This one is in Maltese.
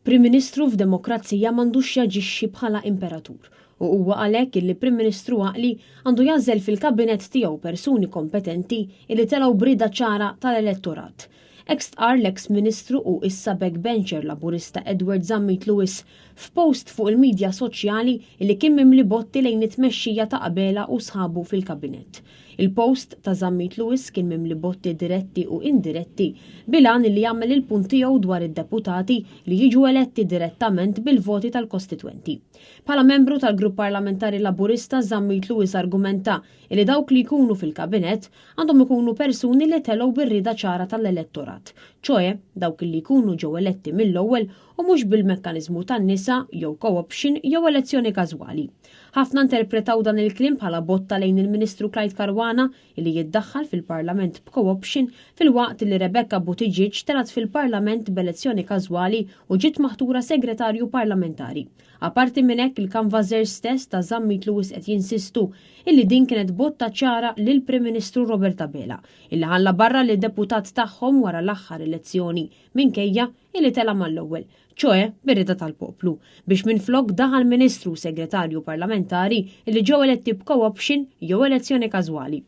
Prim Ministru f'demokrazija m'għandux jaġixxi bħala imperatur u huwa għalhekk illi Prim Ministru għaqli għandu jagħżel fil-kabinett tiegħu persuni kompetenti illi telgħu b'rieda ċara tal-elettorat. Hekk stqarr l-eks Ministru u issa backbencher Laburista Edward Zammit Lewis f'post fuq il-midja soċjali illi kien mimli botti lejn it-tmexxija ta' Abela u sħabu fil-kabinett. Il-post ta' Zammit Lewis kien mimli botti diretti u indiretti bil-għan li jagħmel il-punt tiegħu dwar id-deputati li jiġu eletti direttament bil-voti tal-kostitwenti. Bħala membru tal-Grupp Parlamentari Laburista Zammit Lewis argumenta li dawk li jkunu fil-kabinett għandhom ikunu persuni li telgħu bir-rieda ċara tal-elettorat, ċoe dawk li jkunu ġew eletti mill-ewwel u mhux bil-mekkaniżmu tan-nisa jew co-option jew elezzjoni każwali. Ħafna interpretaw dan il-kliem bħala botta lejn il-Ministru Clyde Caruana li jiddaħħal fil-Parlament b'co-option filwaqt li Rebecca Buttigieg telgħet fil-Parlament b'elezzjoni każwali u ġiet maħtura Segretarju Parlamentari. Apparti minn hekk il-kanvażers stess ta' Zammit Lewis qed jinsistu illi din kienet botta ċara lill-Prim Ministru Robert Abela illi ħalla barra lid-deputat tagħhom wara l-aħħar elezzjoni minkejja illi tela' mal-ewwel ċoe bir-rieda tal-poplu, biex minflok daħal Ministru u Segretarju Parlamentari li ġew eletti b'co-option jew elezzjoni każwali.